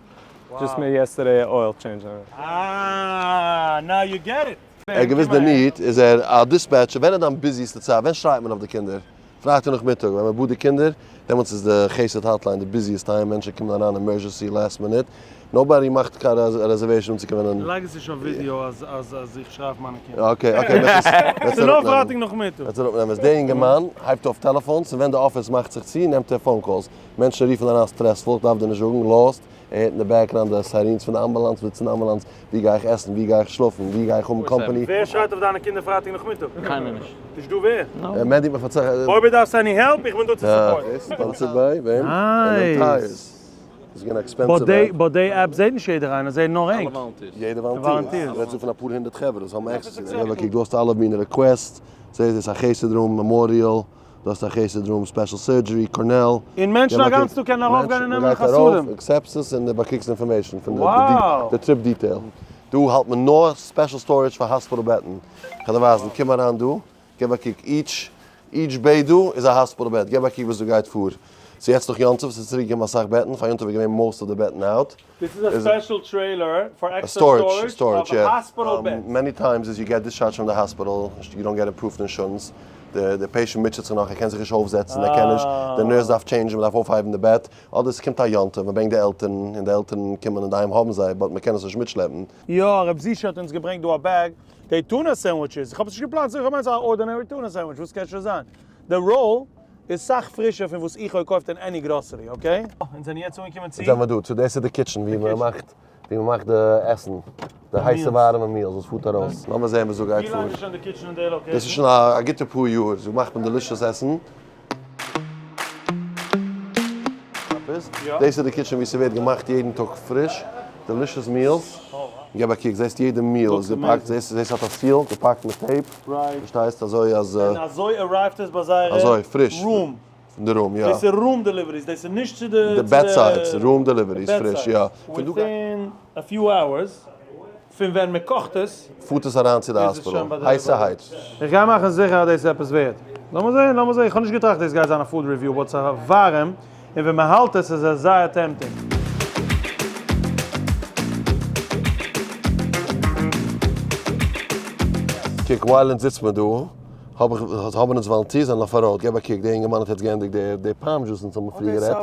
Just made yesterday a oil change on it. אה, now you get it! ער האט געוויסט די need, איז ער א dispatcher, ווען איז דיין busiest ע צייט? ווען שרייט מען אויף די קינדער? פרייטאג נאכמיטאג ווען מען באדט די קינדער, דעמאלטס איז די חסד hotline די busiest time, מענטשן קומען אריין emergency last minute, nobody מאכט קיין reservation אנצוקומען אין. לייג עס נישט אויף ווידיאו אז אז אז איך שריי אויף מיינע קינדער. okay okay וועט עס ס'איז נאר פרייטאג נאכמיטאג. וועט עס אראפנעמען. איז דער אינגערמאן הייבט אויף טעלעפאנס און ווען די אפיס מאכט זיך צו נעמט ער phone calls. מענטשן רופן אריין stressful, איך דארף דיר נישט זאגן, lost, ער הערט אין די background די sirens פון די ambulance, וואו צו די ambulance, ווי גיי איך עסן, ווי גיי איך שלאפן, ווי גיי איך האבן company. ווער שרייט אויף דיינע קינדער פרייטאג נאכמיטאג? קיינער נישט. נישט דא ווער? נאו. מענדי האט מיר פארציילט. אויב דו דארפסט any help, איך בין דא צו support ן. Sponsored by וועם? Nice. איז געווען expensive app. But די app זעט נישט יעדער איינער, זעהן נאר ענק. יעדע volunteer. רעדסט דא פון אפאר הונדערט חברה וואס האבן access צו דעם. קוק דא האסטו אלע מיני requests, זעה דאס איז א חסד room, Memorial, דא האסטו א חסד room, special surgery, Cornell. און מענטשן א גאנץ טאג קענען ארויפגיין און נעמען חסדים. מ'גייט ארויף, accept עס און דו באקריגסט information פון די trip detail. דא האלט מען נאר special storage פאר hospital בעטן. כ'וועל דיר ווייזן, קום אריין דא, געב א קוק, each each bay דא איז א hospital בעט, געב א קוק וואס דא גייט פאר. ס'איז יעצט נאך יום טוב, ס'איז צוריק געקומען אסאך בעטן, פאר יום טוב איז געווען most of די בעטן out. This איז א special trailer פאר עקסטער storage of hospital beds. Many times is you get discharged from the hospital, you don't get approved insurance, די patient מוטשעט זיך נאך, ער קען זיך נישט אויפזעצן, ער קען נישט, די nurse דארף change ן, מ'דארף אויפהייבן די בעט, אדער ס'קומט א יום טוב, מ'ברענגט די עלטערן, און די עלטערן קומען אינדערהיים האבן זיי, but מ'קען עס נישט מיטשלעפן. יא, רב זישע האט אונז געברענגט דא א bag, די tuna sandwiches, איך האב עס נישט געפלאנט, איך האב געמיינט ס'איז א ordinary tuna sandwich, וואס קען שוין זיין? די roll איז סאך פרישער פון וואס איך האב געקויפט אין any grocery, okay? אונז זענען יעצט אנגעקומען צו. יעצט זענען מיר דא, צו דאס איז די kitchen ווי מען מאכט, ווי מען מאכט די עסן, די הייסע ווארעמע meals וואס פארט ארויס. לאמיר זען וואס דא גייט פאר. ווי לאנג איז שוין די kitchen אין די location? דאס איז שוין א גוטע פאר יאר, דא מאכט מען delicious עסן. דאס איז די kitchen ווי ס'ווערט געמאכט יעדן טאג פריש, delicious meals. געב א קוק, זעסט יעדע meal איז געפאקט, זעסט זעסט האט א seal, געפאקט מיט tape, פארשטייסט אזוי אז. און אזוי arrive ט עס ביי זייערע אזוי פריש room. פון די room יא. דאס איז room deliveries, דאס איז נישט צו די. די bedsides, room deliveries פריש יא. Within a few hours פון ווען מען קאכט עס. פארט עס אריין צו די hospital, הייסערהייט. איך גיי מאכן זיכער אז דאס איז עפעס ווערד. לאמיר זעהן, לאמיר זעהן, איך האב נישט געטראכט דאס גייט זיין א food review, but ס'איז ווארעם, און ווען מען האלט עס איז עס זייער tempting. קוק, while אונז זיצט מיר דא, האב איך, האבן אונז volunteers זענען אויף א road, געב א קוק, דער אינגערמאן האט יעצט געענדיגט די די palm juice אונז האבן פריער גערעדט.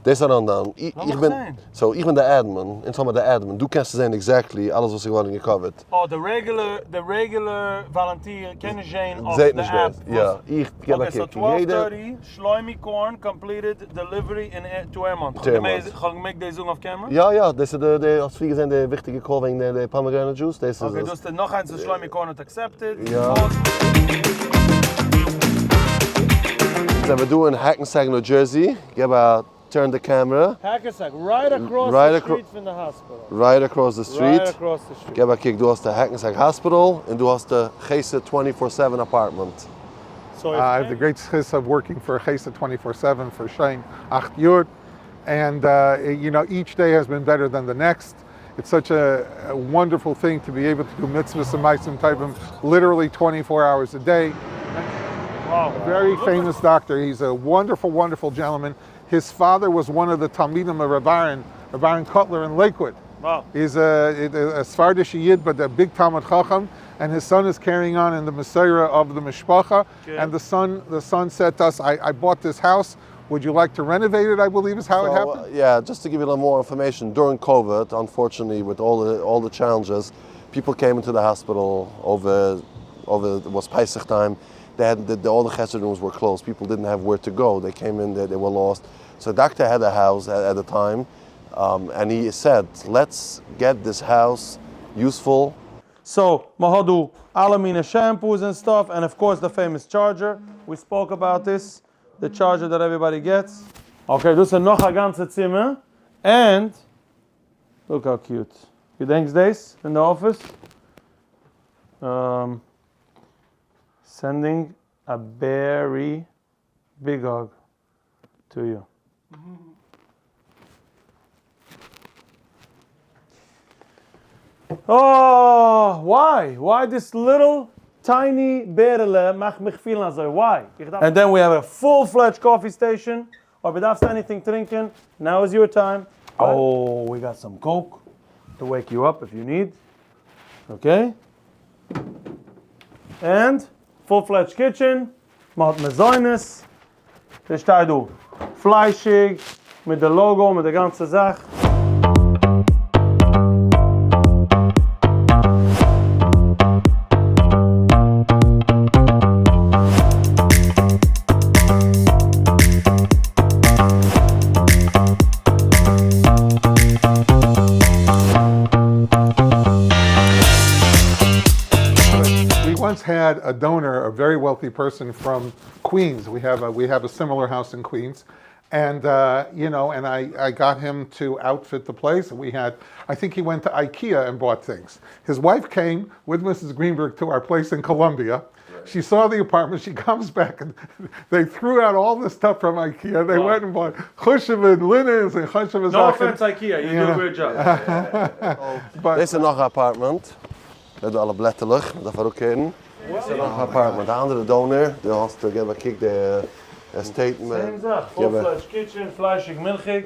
דאס איז א rundown. דאס איז א rundown. איך בין, so איך בין די admin, אונז האבן די admin, דא קענסטו זען exactly אלעס וואס איז געווארן גע cover ט. אה, די regular, די regular volunteer קען נישט זען אויף זעט די נישט עפפ דאס, יא, איך געב א okay, so קוק, twelve יעדע. Thirty, שלומי קארן completed delivery אין to Airmont. To Airmont. כ'האב געמעגט דאס זאגן אויף camera? יא יא, דאס איז די, די, האסט פריער געזען די וויכטיגע call וועגן די די pomegranate juice, דאס איז עס. Okay, דאס איז נאך איינס וואס שלומי קארן האט accepted. יא. זענען מיר דא אין Hackensack ניו דזשערסי, געב א turn די camera. Hackensack, right across the street פון די hospital. Right across the street. Right across the street. געב א קוק, דא האסטו Hackensack Hospital, און דא האסטו חסד twenty four seven apartment. I have the great זכות of working for חסד twenty four seven for שוין אכט יאר, and you know each day has been better than the next, it's such a wonderful thing to be able to do מצוות און מעשים טובים literally twenty four hours a day. Very famous doctor, he's a wonderful wonderful gentleman, his father was one of the תלמידים of ר' אהרן, ר' אהרן קאטלער אין Lakewood, he's a ספרדישע איד but a big תלמיד חכם, and his son is carrying on in the מסורה of the משפחה, and the son the son said to us I bought this house, would you like to renovate it I believe is how it happened. Yeah, just to give you a little more information, during COVID, unfortunately with all the all the challenges, people came into the hospital over over it was Pesach time, they had the all the chesed rooms were closed, people didn't have where to go, they came in, they, they were lost. So doctor had a house at, at the time, um, and he said, let's get this house useful. So, מ'האט דא אלע מינע shampoos און stuff, and of course the famous charger, we spoke about this, the charger that everybody gets. Okay, דאס איז נאך א גאנצע צימער, and look how cute. געדענקסט דאס פון די אפיס? Sending a very big hug to you. אה! Why? Why this little tiny בערעלע מאכט מיך פילן אזוי? Why? And then we have a full fledged coffee station, אויב דו דארפסט anything טרינקען, now is your time. Oh, we got some coke to wake you up if you need. Okay. And full fledged kitchen. מען האט מזונות, דאס שטייט דא פליישיג מיט די logo מיט די גאנצע זאך. We once had a donor, a very wealthy person from Queens. We have a, we have a similar house in Queens. And, you know, and I, I got him to outfit the place. And we had, I think he went to IKEA and bought things. His wife came with Mrs. Greenberg to our place in Columbia. She saw the apartment. She comes back and they threw out all the stuff from IKEA. They went and bought choshev and linens and choshev No offense IKEA, you do a great job. But דאס איז נאך א apartment. דא אלע בלעטעלעך, מען דארף אראפקערן. דאס איז נאך א apartment. א אנדערע donor, דא האסטו געב א קוק די estate. Same זאך, full fledged kitchen, פליישיג, מילכיג,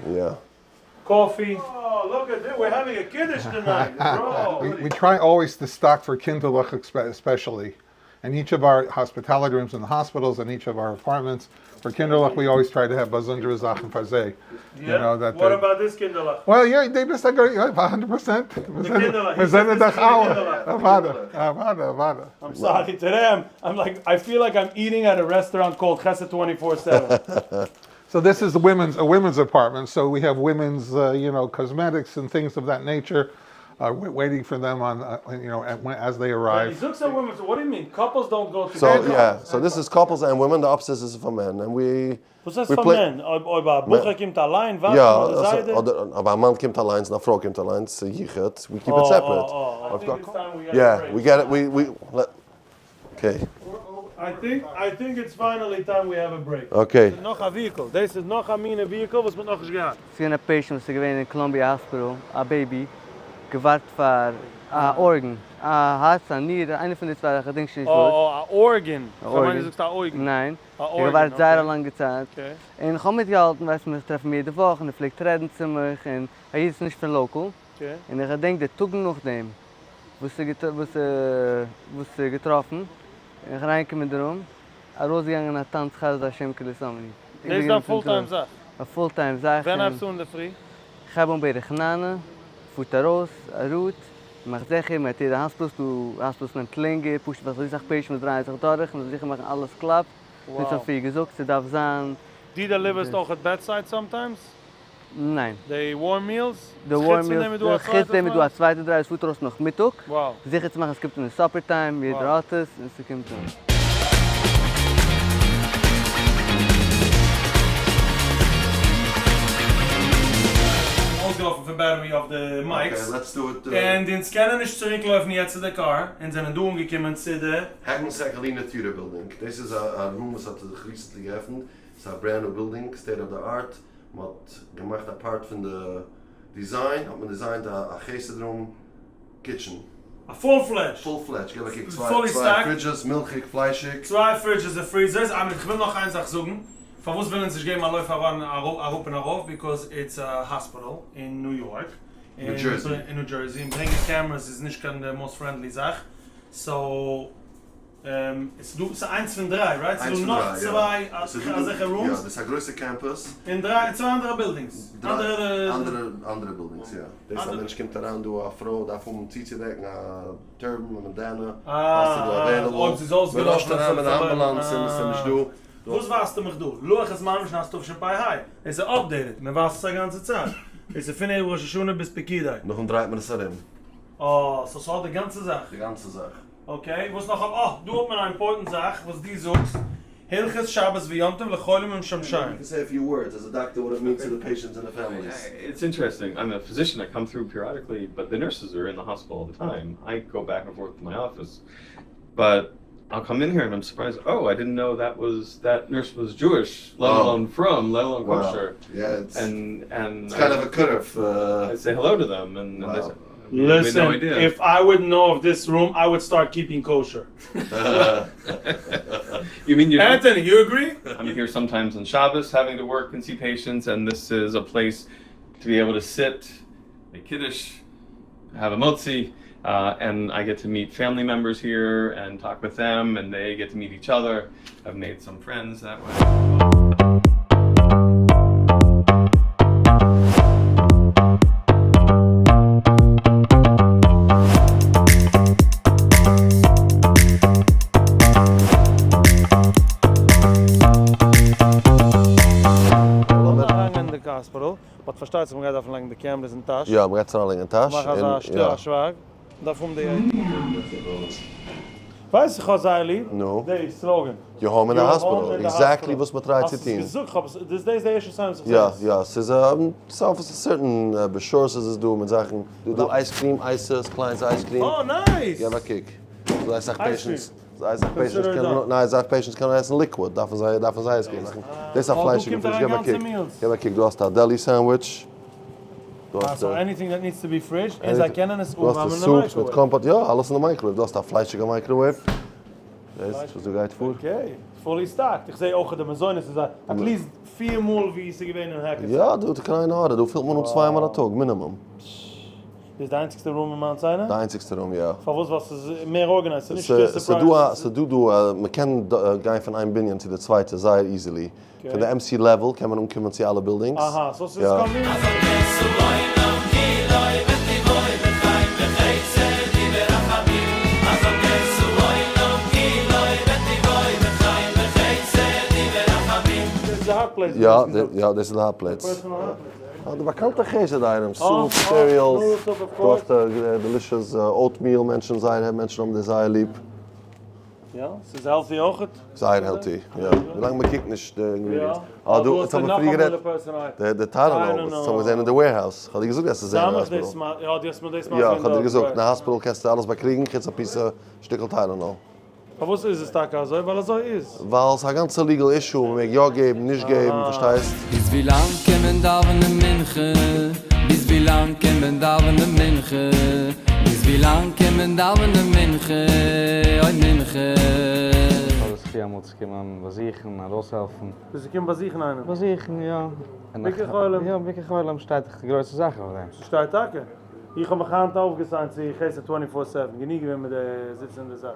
coffee. Oh, look at this, we're having a kiddush tonight, bro. We try always to stock for kinderlach especially. In each of our hospitality rooms in the hospitals and each of our apartments, for kinderlach we always try to have באזונדערע זאכן פאר זיי. You know, that What they- about this kinderlach? Well, yeah, they just agree, 100%. kinderlach. He said this is the kinderlach. אוודאי, אוודאי, אוודאי. I'm sorry, today I'm, I'm like, I feel like I'm eating at a restaurant called Chesed 24/7. So this is the women's a women's apartment. So we have women's, you know, cosmetics and things of that nature, waiting for them on, you know, at, when, as they arrive. זאגסט א women's, what do you mean? Couples don't go So together? yeah, so this is couples and women, the upstairs is for men. And we וואס הייסט we פאר play- men? אויב אויב א בחור קומט אליין, ווארט יא, מען אדער זיידע? אדער אבער א מאן קומט אליינס און א פרוי קומט אליינס, יחוד, we keep Oh, it separate. oh, oh. I think it's time we got a Yeah, break. we get it, we, we, let, okay, I think, I think it's finally time we have a break. okay. נאך א vehicle. דאס איז נאך א מין vehicle וואס מ'האט נאכנישט געהאט. ס'איז געווען א patient וואס איז געווען אין Columbia Hospital, א baby, געווארט פאר א organ, א הארץ, א ניר, איינע פון די צוויי, איך געדענק שוין נישט וואס. Oh, oh, א organ. א איך מיין, organ. דו זאגסט א אויגן. ניין. א איך organ, געווארט זייער okay. א לאנגע צייט. Okay. און איך האב מיטגעהאלטן, ווייסט, מיר טרעפן יעדע וואך, און ער פלעגט רעדן צו מיך, און ער איז נישט פון local. Okay. און איך געדענק די טאג נאכדעם, וואס ער וואס וואס ער געטראפן, און איך אריינגעקומען אין די room, ארויסגעגאנגען א טאנץ חסדי השם כי לא תמנו. דאס איז דיין full time זאך? א full time זאך. ווען הייבסטו אן אינדערפרי? איך הייב אן בערך ניינע, פארט ארויס, א route, מאכט זיכער, מען האט יעדע hospitals, דא hospitals נעמט לענגער, פשוט ווייל ס'איז אסאך patients וואס דרייען זיך דורך, מ'זאל זיכער מאכן אלעס קלאפט, ווי ס'האט פריער געזאגט, ס'דארף זיין. דו deliver סט אויך at bedside sometimes? ניין. די warm meals? די warm meals, חוץ דעם איז דא א צווייטע driver וואס פארט ארויס נאכמיטאג, זיכער צו מאכן עס קומט אן אין supper time, יעדער האט עס, און ס'קומט אן. אויסגעלאפן פון battery אויף די mics, Okay, let's do it. און אונז קענען נישט צוריקלויפן יעצט צו די קאר, אונז זענען דא אנגעקומען צו די. Hackensack Galena Theater Building. דאס איז א room וואס האט זיך recently געעפנט. ס'איז א brand new building, state of the art. מען האט געמאכט א part פון די design, האט מען design ט א חסד room kitchen. א full fledged. Full fledged, געב א קוק, צוויי fridges, מילכיג, פליישיג. צוויי fridges און freezers, I mean כ'וויל נאך איין זאך זאגן, פארוואס ווילן אונז נישט געבן א לויף אראפ און ארויף, because it's א hospital אין ניו יארק, ניו דזשערסי, אין ניו דזשערסי, און ברענגען cameras איז נישט קיין most friendly זאך, so עס איז דא, ס'איז איינס פון דריי, right? ס'איז דא נאך צוויי אזעלכע rooms. יא, דאס איז א גרויסע campus. און דריי, צוויי אנדערע buildings. אנדערע אנדערע buildings, יא. דאס א מענטש קומט אריין דא, א פרוי דארף האבן צוצודעקן א turban, א bandana, האסטו דא available. אויב זי איז אויסגעלאפן. מ'ראשט אריין מיט די אמבולאנס און עס איז נישט דא. וואס ווייזטו מיך דא? לוח הזמנים שנת תשפ"ה. עס איז updated, מען ווייזט עס א גאנצע צייט. עס איז פון ערב ראש השנה ביז פקודי. נאכדעם דרייט מען עס ארום. אה, so ס'האט די גאנצע זאך. די גאנצע זאך. Okay, וואס נאך? אה, דא האט מען א important זאך וואס דו זאגסט, הלכות שבת ויום טוב לחולים ומשמשיהם. You can say a few words as a doctor what it means to the patients and the families. It's interesting. I'm a physician. I come through periodically, but the nurses are in the hospital all the time. I go back and forth to my office, but I'll come in here and I'm surprised. Oh, I didn't know that was that nurse was Jewish, let Oh. alone frum, let alone Wow. kosher. Yeah, it's and it's kind of a curve. I say hello to them, and they Wow. say, We had no Listen, idea. if I would know of this room, I would start keeping kosher. You mean you Anthony, you agree? I'm here sometimes on Shabbos having to work and see patients, and this is a place to be able to sit, make kiddush, have a motzi. And I get to meet family members here and talk with them and they get to meet each other, I've made some friends that way. לאמיר אריינגיין אין די hospital, but פארשטייט זיך מ'גייט דארפן לייגן די cameras אין טאש. יא, מ'גייט עס אריינלייגן אין טאש. מאך אזא שטילע שווייג. דארף האבן די idea. ווייסט איך האב זייער ליב די slogan. You're home in the hospital. Exactly וואס מען try ט צו טון. האסט עס געזאגט, כ'האב עס, דאס איז די ערשטע time וואס איך זעה עס. יא יא, ס'איז א, ס'איז א certain brochures איז עס דא מיט זאכן. דא דא ice cream, אייסעס, קליינס ice cream. אה nice! געב א קוק. ס'דא אסאך patients, אסאך patients קענען, ניין אסאך patients קענען עסן liquid, דארפן זיי דארפן זיי ice cream זאכן. דאס איז א פליישיגע פריש, געב א קוק. געב א קוק, דא האסטו א deli sandwich. דא האסטו. So anything that needs to be fridged, און זיי קענען עס אנווארמען אין די דא האסטו soups מיט microwave. compote, יא, אלעס אין די microwave. דא האסטו א פליישיגע microwave. זעסט וואס דא גייט פאר? Okay, fully stocked. איך זעה אויך די מזונות איז at least פיר מאל ווי עס איז געווען אין Hackensack. יא, דא קיין עין הרע, דא פילט מען אן צוויי מאל א טאג, מינימום. דאס איז די איינציגסטע room אין Mount Sinai? די איינציגסטע room, יא. פארוואס? ווייל ס'איז מער organized, ס'איז נישט די surprise. ס'דא דא, מ'קען גיין פון איין בנין צו די צווייטע זייער easily. פון די MC level קען מען אנקומען צו אלע buildings. אהא, so ס'איז convenient. יא, יא, דאס איז די hot plates. די באקאנטע חסד items, soup, cereals, דא האסטו delicious oatmeal, מענטשן זייער מענטשן האבן דאס זייער ליב. יא, ס'איז healthy אויכעט. זייער healthy, יא. ווילאנג מען קוקט נישט די ingredients. אה, דא, יעצט האבן מיר פריער גערעדט, די Tylenol וואס האבן געזען אין די warehouse. כ'האב דיר געזאגט אז ס'איז אין די hospital. יא, דו האסט מיר דאס מסביר יא, כ'האב דיר געזאגט, אין די hospital קענסטו אלעס באקריגן חוץ א piece שטיקל Tylenol. פארוואס איז עס טאקע אזוי? ווייל אזוי איז. ווייל ס'איז א גאנצע legal issue, מ'מעג יא געבן, נישט געבן, פארשטייסט? ביז ווילאנג קען מען דאווענען מנחה? ביז ווילאנג קען מען דאווענען מנחה? ביז ווילאנג קען מען דאווענען מנחה? אוי מנחה. איך האב די זכי' אמאל צו קומען באזוכן, ארויסהעלפן. ביסט געקומען באזוכן איינעם? באזוכן, יא. ביקור חולים? יא, ביקור חולים שטייט דאך גרויסע זאכן אויף דעם. ס'שטייט טאקע. איך האב מיך היינט אויפגע sign ט צו חסד twenty four seven, גענוג געווען מיט די זיצן אין די זייט.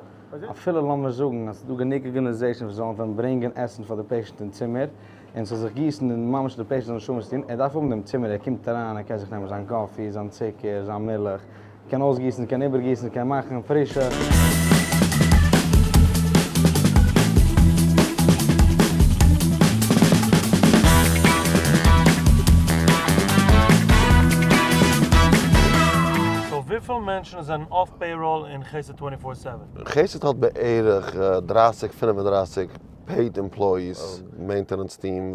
אפילו לאמיר זאגן אז ס'איז דא גענוג organizations וואס זאלן וועלן ברענגען עסן פאר די patient אין צימער, און ס'זאל זיך גיסן און ממש די patient זאל נישט האבן וואס צו טון, ער דארף האבן דעם צימער, ער קומט אריין ער קען זיך נעמען זיין coffee, זיין צוקער, זיין מילך, קען אויסגיסן, קען איבערגיסן, קען מאכן פרישע. So וויפיל מענטשן זענען off payroll אין חסד twenty four seven? חסד האט בערך דרייסיג פינף און דרייסיג paid employees, maintenance team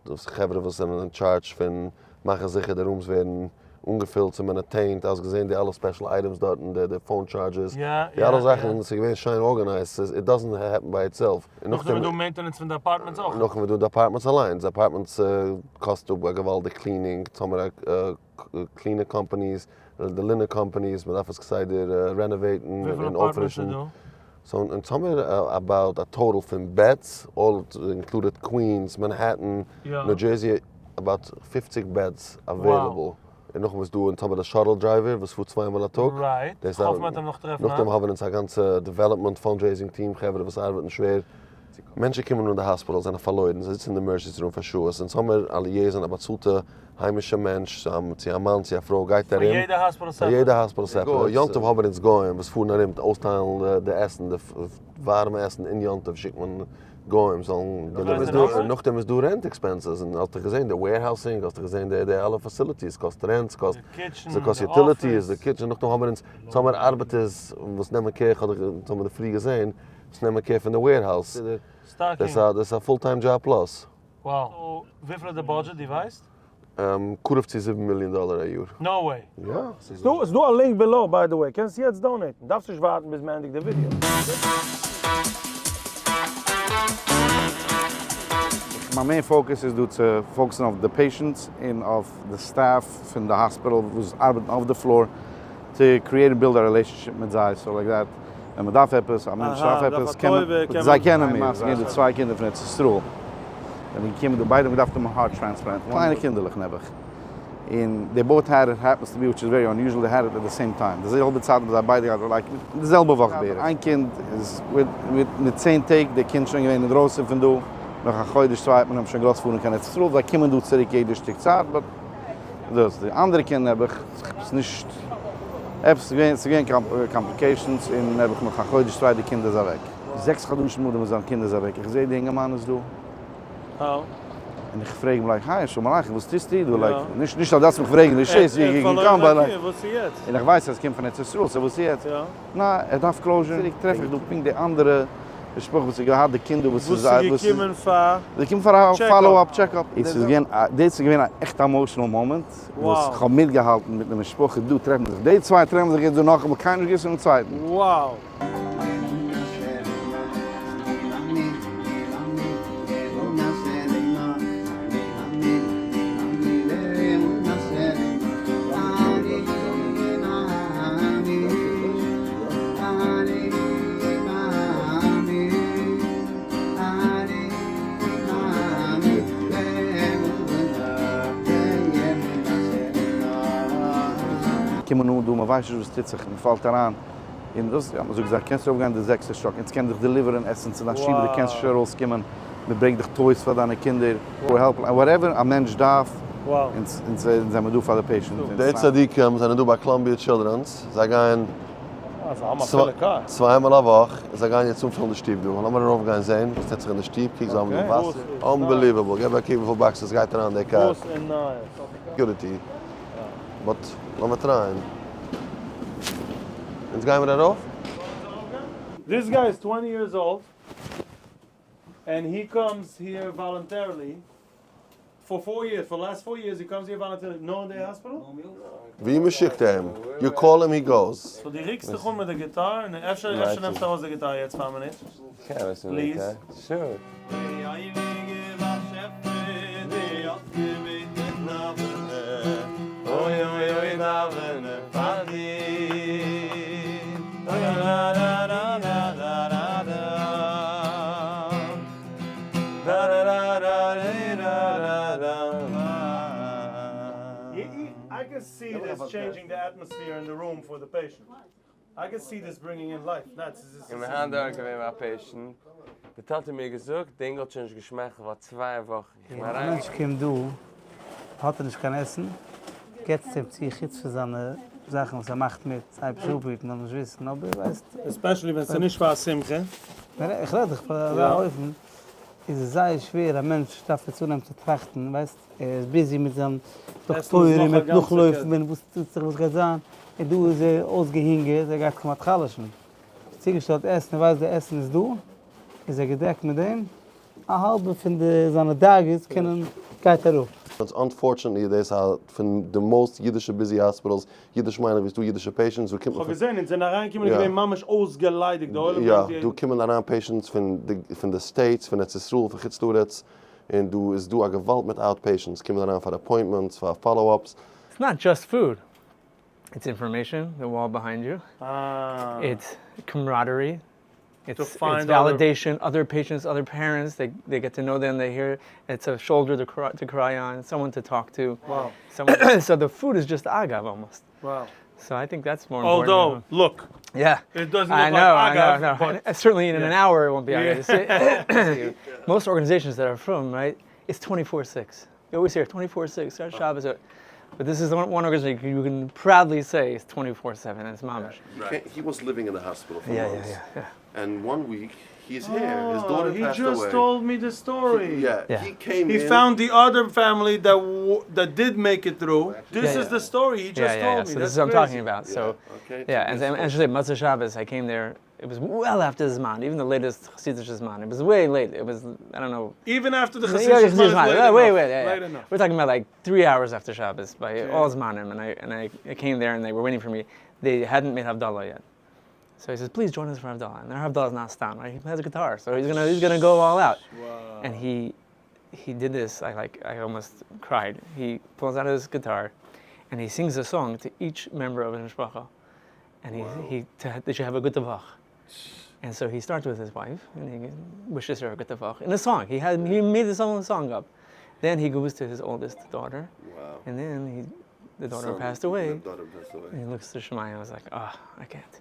וואס חברה וואס זענען אין טשארדזש פון מאכן זיכער די rooms ווערן אנגעפילט צו maintained, האסט געזען די אלע special items דארטן, די phone chargers, די אלע זאכן, ס'איז געווען שיין organized, it doesn't happen by itself. נאכדעם איז דא maintenance פון די apartments אויך. נאכדעם איז דא די apartments אליינס, די apartments קאסט אפ א געוואלדיג cleaning, טאמער cleaner companies, די linen companies, מען דארף עס כסדר renovate ן און אויפפרישן. So אונז האמיר about א total פון beds, all included קווינס, מאנהעטן, ניו דזשערסי, about 50 beds available. און נאכדעם איז דא אונז האמיר די shuttle driver וואס פארט צוויי מאל א טאג. נאכדעם האבן אונז א גאנצע development fundraising team חברה וואס ארבעטן שווער. מענטשן קומען אן די hospital זענען פארלוירן, זיי זיצן אין די emergency room פאר שעות, אונז האמיר א liaison א באצאלטע היימישע מענטש, צו א מאן צו א פרוי גייט ארום, פאר יעדע hospital separate, יום טוב האבן אונז גוים וואס פארן ארום אויסטיילן די עסן, די ווארעמע עסן אין יום טוב שיקט מען גוים זאלן deliver ן, נאכדעם איז דא rent expenses, און האסט דאך געזען די warehousing, האסט דאך געזען די אלע facilities, קאסט rent, ס'קאסט utilities, די kitchen, נאכדעם האבן אונז, אונז האבן ארבעטערס וואס נעמען care, כ'האב דאך, אונז האבן פרי געזען, וואס נעמען care פון די warehouse, דאס איז א full time job plus. Wow. וויפיל איז די budget דו ווייסט? קרוב צו זיבן מיליאן דאלער א יאר. No way. יא. ס'איז דא א link below by the way, קענסט יעצט donate ן, דארפסט נישט ווארטן ביז מ'ענדיגט די ווידיאו. מיין main focus איז דא צו focus ן אויף די patients און אויף די staff פון די hospital וואס ארבעטן אויף די floor צו create און build א relationship מיט זיי so like that ווען מען דארף עפעס, א מענטש דארף עפעס, קען מען, זיי קענען מיר, ס'איז געווען די צוויי קינדער פון ארץ ישראל, זענען געקומען דא, ביידע האבן געדארפט האבן א heart transplant, קליינע קינדערלעך נעבעך, און they both had it happens to be which is very unusual they had it at the same time די זעלבע צייט האבן זיי ביידע געהאט like די זעלבע וואך בערך איין קינד איז מיט צען טעג די קינד שוין געווען אינדרויסן פון דא נאך א חודש צוויי האט מען אים שוין געלאזט פארן קיין ארץ ישראל זיי קומען דא צוריק יעדע שטיק צייט but דאס די אנדערע קינד נעבעך עפעס נישט עפעס געווען ס'איז געווען complications און נעבעך נאך א חודש צוויי די קינד איז אוועק זעקס חדשים נאכדעם וואס זיין קינד איז אוועק איך זעה די אינגערמאן איז דא. און איך פרעג אים like hi שלום עליכם וואס טוסטו דא like נישט נישט אז דארפסט מיך פרעגן רשות און איך ווייס אז ער קומט פון ארץ ישראל so וואס איז יעצט ניין ער דארף closure צוריק טרעף איך דא פונקט די אנדערע משפחה וואס האט געהאט די קינדער וואס איז וואס איז געקומען פאר געקומען פאר א follow up check up עס איז געווען א דאס איז געווען א עכטע emotional moment וואס איך האב מיטגעהאלטן מיט די משפחה דא טרעפן זיך די צוויי טרעפן זיך יעצט דא נאכאמאל קיינער נישט געוואוסט פונעם צווייטן. קומען אן דא, מען ווייסט נישט וואס טוט זיך, מען פאלט אריין אין דאס, יא, מען זאגט זיי, קענסט ארויפגיין די זעקסטע שטאק, אונז קענען דיך deliver ן עסן צו דיין שטוב, דו קענסט נישט ארויסקומען, מען ברענגט דיך toys פאר דיינע קינדער, help, whatever א מענטש דארף, אונז זעמיר דא פאר די patient. די צדיקים זענען דא ביי Columbia Children's, זיי גייען צוויי מאל א וואך, זיי גייען יעצט אנפילן די שטוב דא, לאמיר ארויף גיין זען וואס טוט זיך אין די שטוב, קוק זיי האבן דא וואסער, unbelievable, געב א קוק וויפיל boxes גייט אריין אין די קאר, security, but לאמיר try ען, אונז גיימיר ארויף. This guy is twenty years old and he comes here voluntarily for four years, for last four years he comes here voluntarily, נאר אין די hospital? ווי מען שיקט אים, you call him he goes. So דו ריקסט דיך אן מיט די גיטאר און אפשר אפשר נעמסטו ארויס די גיטאר יעצט פאר א מינוט? Please. I can see this changing the atmosphere in the room for the patient. I can see this bringing in life. און מיר היינט דארט געווען ביי א patient, די טאטע האט מיר געזאגט, די אינגל האט שוין נישט געשמייכלט פאר צוויי וואכן, איך בין א אריין. מענטש קומט דא האט ער נישט קיין עסן, געטסט אים צו חוץ פון זיינע זאכן וואס ער מאכט מיט, זיי אפהיטן זאל נישט וויסן, אבער ווייסט. Especially ווען ס'איז נישט פאר א שמחה. איך רעד דאך פאר אזא אופן איז עס זייער שווער, א מענטש דארף יעצט אנהייבן צו טראכטן, ווייסט, ער איז busy מיט זיין דאקטוירים, מיט נאכלויפן און וואס טוט זיך וואס גייט זיין, און דא איז ער אויסגעהונגערט, ער גייט כמעט חלש'ן. צוגעשטעלט עסן, ער ווייסט די עסן איז דא, איז ער געדעקט מיט דעם, א האלבע פון די זיינע דאגות קענען גייט אראפ. Unfortunately דאס איז פון די most אידישע busy hospitals, אידיש מיין איך ווי ס'דא אידישע patients וואו קומט מען כ'האב געזען אונז זענען אריינגעקומען איז געווען ממש אויסגעליידיגט די עולם יא, דא קומען אריין patients פון די פון די States, פון ארץ ישראל, פון חוץ לארץ, און דא איז דא א געוואלד מיט out patients קומען אריין פאר appointments, פאר follow ups. It's not just food, it's information, the wall behind you, it's camaraderie, it's validation, other patients, other parents, they get to know them, they hear, it's a shoulder to cry on, someone to talk to, so the food is just אגב almost, so I think that's more important. Although, look, yeah, it doesn't look like אגב, but certainly in an hour it won't be אגב. Most organizations that are frum, right, it's twenty four six, you always hear twenty four six, Shabbos, but this is one organization you can proudly say it's twenty four seven, it's ממש. He was living in the hospital for months, and one week he's here, his daughter passed away. He just told me the story. Yeah, he came He found the other family that that did make it through. This is the story he just told me. So this is what I'm talking about. So, yeah, and actually Motzei Shabbos, I came there, it was well after Zman, even the latest Chassidish Zman. It was way late. It was, I don't know. Even after the Chassidish Zman is late Wait, wait, yeah, yeah. We're talking about like three hours after Shabbos by all Zmanim, and I, and I came there and they were waiting for me. They hadn't made Havdalah yet. So he says, please join us for Havdalah. And their Havdalah is not stam, right? He has a guitar, so he's gonna, he's gonna go all out. Wow. And he, he did this, I like, I almost cried. He pulls out his guitar and he sings a song to each member of his mishpacha. And he, Wow. he to, they should have a good vach. And so he starts with his wife and he wishes her a good vach in a song. He had, he made this own song up. Then he goes to his oldest daughter, and then he, the daughter passed away, and he looks to שמיא, איז like, אה, איי קענט.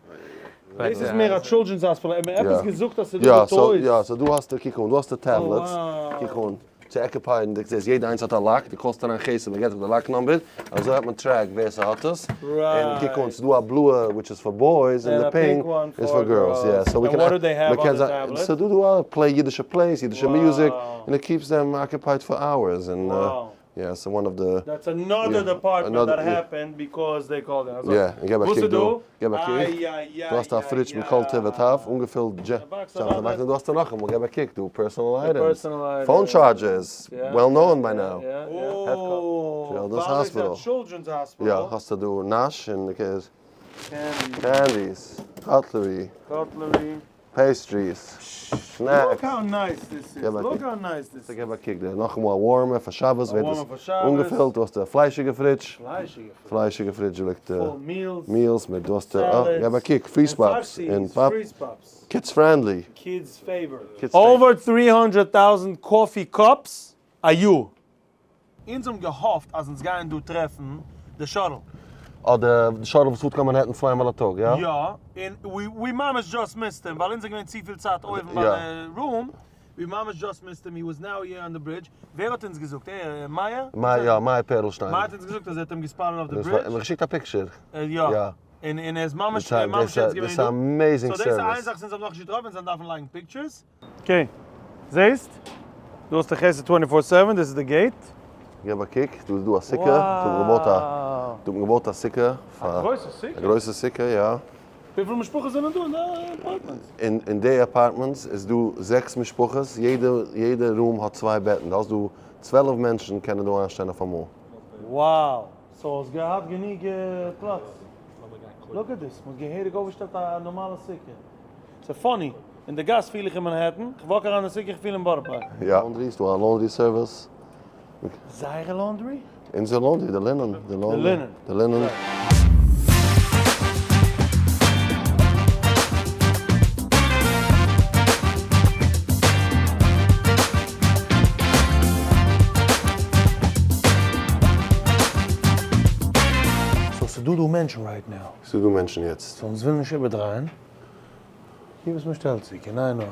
דאס איז מער א children's hospital, ער האט מיר עפעס געזאגט אז ס'איז דא די toys. יא, so דא האסטו, קוק אן, דא האסטו tablets, קוק אן, צו occupy ען, דו זעסט יעדע איינס האט א lock, דו call סט אריין חסד, מען געט דיך די lock number, אזוי האט מען track ווער ס'האט עס, און קוק אן, ס'איז דא א בלויע which איז פאר boys, און די pink איז פאר girls, יא, so we can, ס'איז דא דא אלע play, אידישע plays, אידישע music, און it keeps them occupied for hours, און יא, so one of the. That's another department that happened because they called in. אזוי. יא, און געב א וואס קוק איז דא, דא? געב א קוק, איי איי דא האסטו א איי fridge מיט כל טוב וטב, אנגעפילט דזשאנק, און דא האסטו נאכאמאל, געב א קוק דא, personal items, phone chargers, well known by now. אוי, דאס איז א children's hospital. יא, האסטו דא נאש און candies, cutlery. Cutlery. Pastries, snacks. Look how nice this is, look how nice this איז. געב א קוק דא, נאכאמאל א warmer פאר שבת ווערט עס אנגעפילט, דא האסטו א פליישיגע fridge, פליישיגע fridge ליגט meals מיט דא האסטו, אה, געב א קוק, freeze pops און pop, kids friendly. Kids favorite. Over 300 thousand coffee cups א יאר. אונז האבן געהאפט אז אונז גייען דא טרעפן די shuttle. אה די shuttle וואס פארט קיין מאנהעטן צוויי מאל א טאג, יא? יא, און we ממש just missed אים, ווייל אונז זענען געווען צופיל צייט אויבן ביי די room, we ממש just missed אים, he was now here on the bridge, ווער האט אונז געזאגט? ער? מאיר? מאיר, יא, מאיר פערלשטיין. מאיר האט אונז געזאגט אז ער האט אים גע spot ען אויף די ברידזש. ער האט געשיקט א picture. יא, און ער איז ממש ממש יעצט געווען דא. דאס איז amazing service. So דאס איז איין זאך וואס אונז האבן נאכנישט געטראפן, אונז דארפן לייגן pictures. Okay, זעהסט? דא האסטו חסד twenty four seven, דאס איז די gate. געב א קוק, דא איז דא א סוכה, דא האט מען געבויט א, דא האט מען געבויט א סוכה פאר, א גרויסע סוכה? א גרויסע סוכה, יא. וויפיל משפחות זענען דא אין די apartments? אין אין די apartments איז דא זעקס משפחות, יעדע יעדע room האט צוויי בעטן, דא האסט דא 12 מענטשן קענען דא איינשטיין אויף אמאל. Wow! So האסט געהאט גענוג פלאץ. Look at this, מ'האט געהעריג אויפגעשטעלט א נארמאלע סוכה. ס'איז funny, אין די גאס פיל איך אין מאנהעטן, כ'וואק אריין אין סוכה איך פיל אין בארא פארק. יא. Laundry, ס'דא א laundry service. זייערע laundry? אונזער laundry, די linen, די laundry. די linen. So ס'דא דא מענטשן right now. ס'דא דא מענטשן יעצט. So אונז ווילן נישט איבערדרייען. ווי וואס מ'שטעלט צו, קיין עין הרע.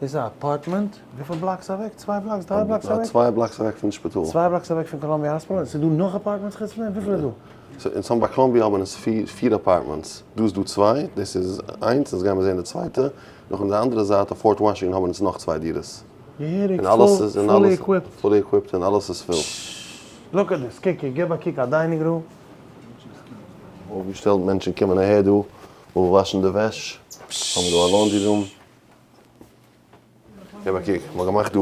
דאס איז א apartment, וויפיל blocks אוועק? צוויי blocks? דריי blocks אוועק? צוויי blocks אוועק פון די שפיטאל. צוויי blocks אוועק פון קאלאמביע hospital? און ס'איז דא נאך apartments חוץ פון דעם? וויפיל איז דא? So אונז האבן ביי קאלאמביע האבן אונז פיר apartments, דא איז דא צוויי, דאס איז איינס, אונז גיימער זעהן די צווייטע, נאך אין די אנדערע זייט אויף פארט וואשינגטאן האבן אונז נאך צוויי דירות. געהעריג fully equipped. Fully equipped און אלעס איז פול. Look at this, קוק, געב א קוק א dining room. אויפגעשטעלט, מענטשן קומען אהער דא. וואו וואשן די וועש, האבן מיר דא א laundry room, געב א קוק, מ'האט געמאכט דא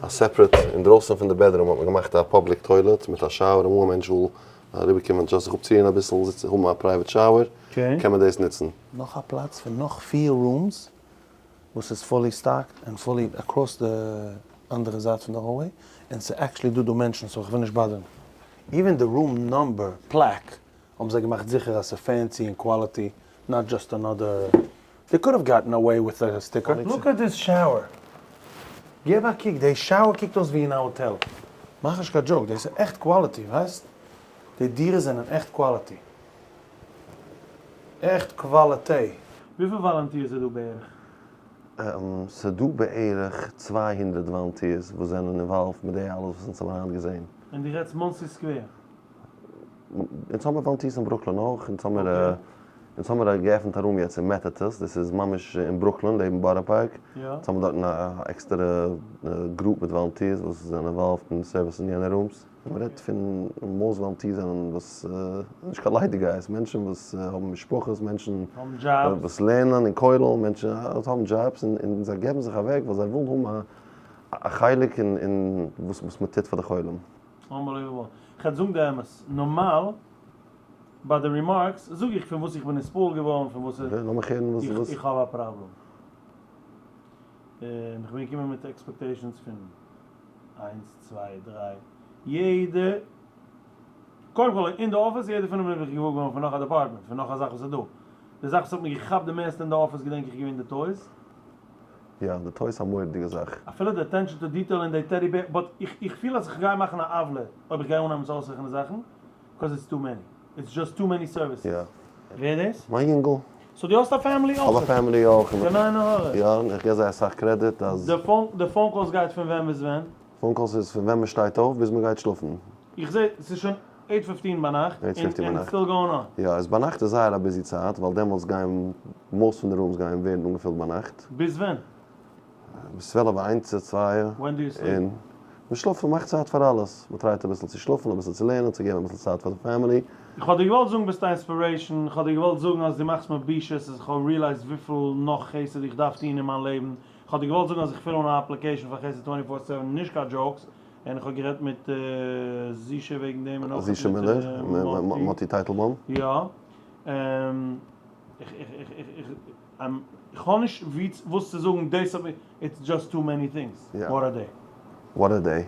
א separate, אינדרויסן פון די bedroom האט מען געמאכט א public toilet מיט א shower, אמאל א מענטש וויל אריבערקומען just זיך אפצורוען אביסל, זיצן האבן א private shower, קען מען דאס נוצן. נאך א פלאץ פון נאך פיר rooms וואס איז fully stocked און fully across די אנדערע זייט פון די hallway, און ס'איז actually דא דא מענטשן so כ'וויל נישט bother ן. Even די room number plaque האבן זיי געמאכט זיכער אז ס'איז fancy און quality, not just another, they could have gotten away with a sticker. Look at this shower, געב א קוק, די shower קוקט אויס ווי אין א האטעל, מאך נישט קיין joke, דאס איז עכט quality, ווייסט? די דירות זענען עכט quality, עכט קוואליטעי. וויפיל volunteers איז דא בערך? ס'דא בערך 200 volunteers וואס זענען involved מיט די אלעס וואס אונז האבן היינט געזען. און דו רעדסט מאנסי סקווער? אונז האמיר volunteers אין ברוקלין אויך, אונז האמיר אונז האמיר געעפנט א room יעצט אין מעטעטעס, דאס איז ממש אין ברוקלין לעבן בארא פארק, אונז האמיר דארטן א עקסטערע group מיט volunteers וואס זענען involved אין service ן יענע rooms, מען רעדט פון most volunteers זענען וואס נישט קיין ליידיגייערס, מענטשן וואס האבן משפחות, מענטשן וואס לערנען אין כולל, מענטשן וואס האבן jobs און זיי געבן זיך אוועק ווייל זיי ווילן האבן א חלק אין וואס מען טוט פאר די חולים. Unbelievable. כ'על זאגן די אמת, נארמאל ביי די remarks זאג איך פון וואס איך בין נתפעל געווארן, פון וואס לאמיך הערן וואס וואס. איך האב א פראבלעם. און כ'בין געקומען מיט expectations פון איינס צוויי דריי, יעדע, קודם כל אין די אפיס יעדע פינף מינוט בין איך געוואר געווארן פון נאך א department, פון נאך א זאך וואס איז דא. די זאך וואס האט מיר געכאפט די מערסטע אין די אפיס געדענק איך איז געווען די toys. יא, די toys א מורא'דיגע זאך. אפילו די attention to detail אין די teddy bear, but איך איך פיל אז איך גיי מאכן א עוולה אויב איך גיי אנהייבן צו אויסרעכענען זאכן, because it's too many, it's just too many services. יא. ווער דאס? מיין יונגל. so דו האסט א family אויך? כ'האב א family אויך. קיין עין הרע. יא, און איך גיב זיי אסאך credit אז. די phone calls גייט פון ווען ביז ווען? phone calls איז פון ווען מ'שטייט אויף ביז מ'גייט שלאפן. איך זעה ס'איז שוין eight fifteen ביינאכט eight fifteen און ביינאכט. still going on. יא, איז ביינאכט איז זייער א busy צייט ווייל דעמאלטס גייען most פון די rooms גייען ווערן אנגעפילט ביינאכט. ביז ווען? ביז צוועלף איינס צוויי. When do you sleep? און מ'שלאפט מ'מאכט צייט פאר אלעס. מ'טרייט אביסל צו שלאפן אביסל צו לערנען צו געבן אביסל צייט פאר די family. איך האב דיר געוואלט זאגן ביסט א inspiration, איך האב דיר געוואלט זאגן אז דו מאכסט מיר בושות אז איך האב realized וויפיל נאך חסד איך דארף טון אין מיין לעבן, איך האב דיר געוואלט זאגן אז איך fill אן א application פאר חסד twenty four seven נישט קיין jokes, און איך האב גערעדט מיט זישע וועגן דעם און אויך זישע מיט מילער, מאטי טייטלבוים. יא. איך איך איך איך איך איך האב נישט וואס צו זאגן דאס האט מיר, it's just too many things, what a day. What a day.